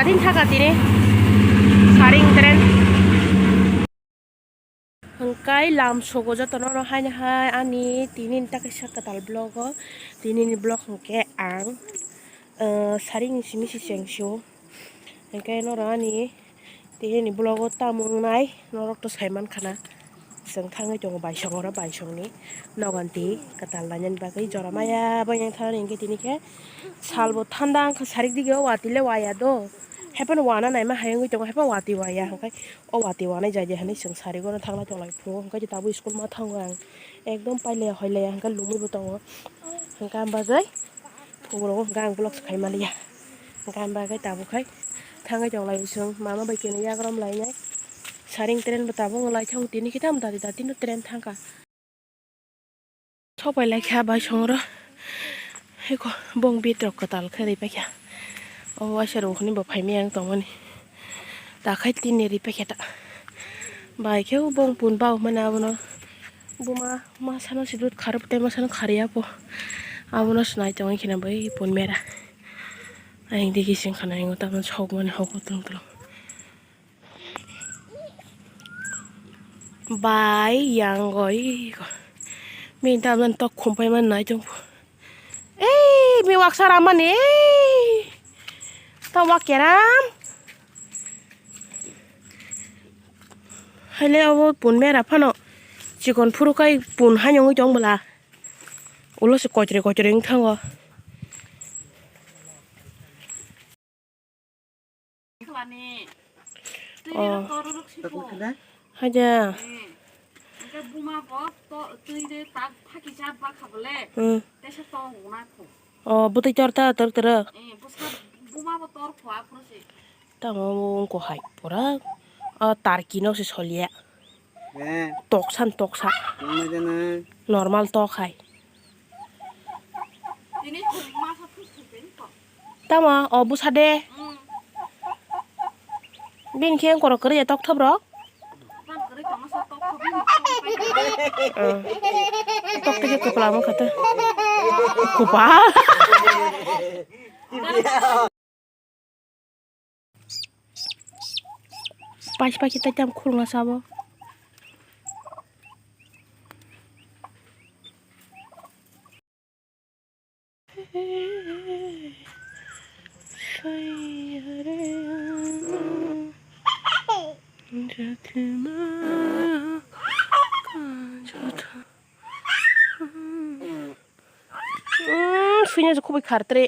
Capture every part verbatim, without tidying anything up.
Tini thaka tini saring tren. Hwnkhe lam sogo jotono no haino hai ani tini ni ta kaisa kwtal vlog o. Tini ni vlog hwnkhe ang, eh, saring ni simi si cheng sio. Hwnkhe norok ani tini ni vlog o tamo wngnai norok to sai mankha na. Chwng thangwi tongo baisong oro, baisong ni nogon twi kwtal lainani bagwi jora maya bai yang thani hwnkhe tini khe sal bo thanda wngkha, sarik dige o watwi le waya do, haiphano wana naima hai wngwi tongo, haiphano watwi waya hwnkhe o watwi wanai jai jai hinwi chwng sarigo no thanglai tonglai phungo, hwnkhe tabuk school ma thango ang ekdom pailaya hoilaya hwnkhe lumui bo tongo, hwnkhe am bagwi. Phungrok hwnkhe ang vlog se khai manliya. Hwnkhe ang bagwi tabuk khai thangwi tonglai chwng mama bai khe yagram lainai. Saring tren bo tabuk wng lai thang tini khe tamo dati dati no tren thangkha. Sopai lai kha bai songro. Heko bong bitrok kwtal khe ri paikha. O waisa rok hwnwi bo phaimaya ang tongmani. Takhai tini ri paikha ta. Bai khe bong pun bau mani abono. Buma masano si dut kharwi tei masano kharwi ya po. Abono se nai tongwi kheno bai pun mera. Ayang digi sing khana yango tamno sokmani hoko tung tung. Bai yang goi ko. Bini tamno tok khum pai man nai tong po. Ei, mi waksa ramani, ei. Ta wak keram. Haile obo pun mera phano chikon phuru kai pun haino wngwi tong bwla. Ulo se kochre kochre wng thango. Twi Oh. Rok torok si po. Haja. Eh. Hwnkhe buma bo to twi de tak phaki cha ba kha bole. Hmm. Tesa to hona kho. Oh, bwtwi tor ta tor tor. Eh, bwsa buma bo tor kho aphuru se. Tamo wngkha hai pura. Oh, tarki no se solia. Eh. Toksa toksa. Normal tok hai. Tini masa thus thus ko. Tamo, o bwsa de. Mm. Bini khe wngkorok kwrwi ya tokthop rok. Tam kwrwi tongma sa tokthop bini tokthop. Ah. Tokthop khe kwpla wngkha ta. Kwpal. Pais pais khe tei tam khulna sabo. Umm, swina se kubui khar tre.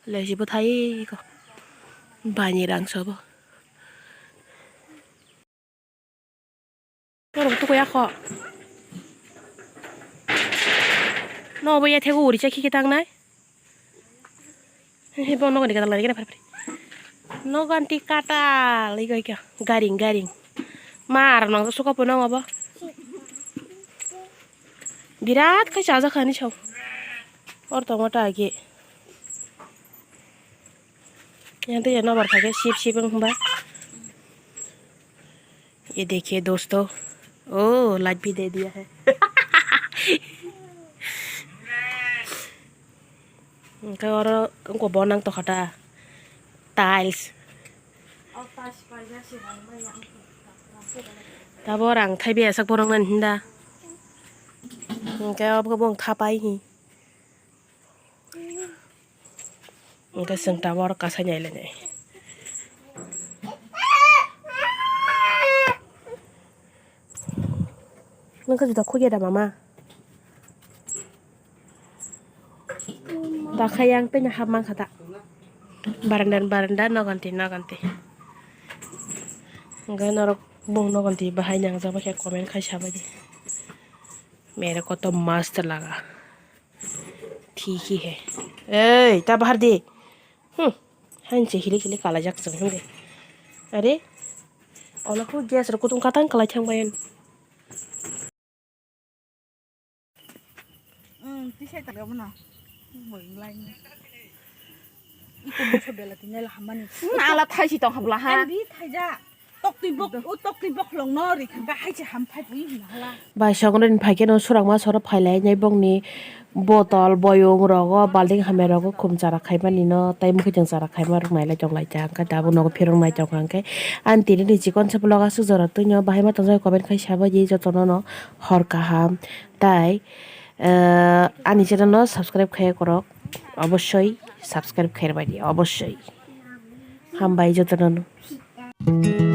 Lesi bwthai ko. Bani rang sobo. Norok tukuya kho. No bo yathego uri chakhi kitangnai. He bo nogo ni gadal lagi na phari phari. Nogo anti katal igo igo garing garing. Mar nang suka po nang abo. Birat khai chajakha ni sao. Or tongo ta agi. Yang tu ya nobar phage sip sip ang hamba. ये देखिए दोस्तों, ओ लाइट भी दे दिया है। Hwnkhe oro wngkha bo nang tokha ta tiles. Tabo rang thaibi asak borok nani hinda. Hwnkhe obo khe bo wng thapai hi. Hwnkhe chwng tabuk oro kasai nailainai. Nwng khe juda khugya da mama? Da khai yang tei hap mankha da. Baranda baranda nogon twi nogon twi. Hwnkhe norok bong nogon twi bahai nangjakbaikha comment khai sabaidi. Mere koto mast laga. Thik hi hai. Ei, ta bahar di. Hmm. Hanse hili hili kalaijak chwng hwnde. Are? Ola khu gas rok kutung katang kalai thang bayan. Hmm, tisai tang bono. Boring line. Iko musa bela tinai la hamani. Nala thaisi tong habla ha. Di thaija. Tokni bok, o tokni bokhorokno rikha khe hai se ham phai bui hwnna hala. Bai songwrani phai khe no surakma soro phai lai nai bongni botol, boyong rogo, balting hamya rogo khum chara khaimani no, tai mwkhwtwng chara khaima rok nailai tong lai ta, hwnkhe tabuk nogo phirok nai tong kha, hwnkhe ani tini ni chikon se vlog aswk jora twi no, bahai ma tong jak comment khai sabai di, jotono no hor kaham, tai, eh, ani channel no subscribe khai korok, obossoi subscribe khai rwbai di, obossoi. Hambai jotono no.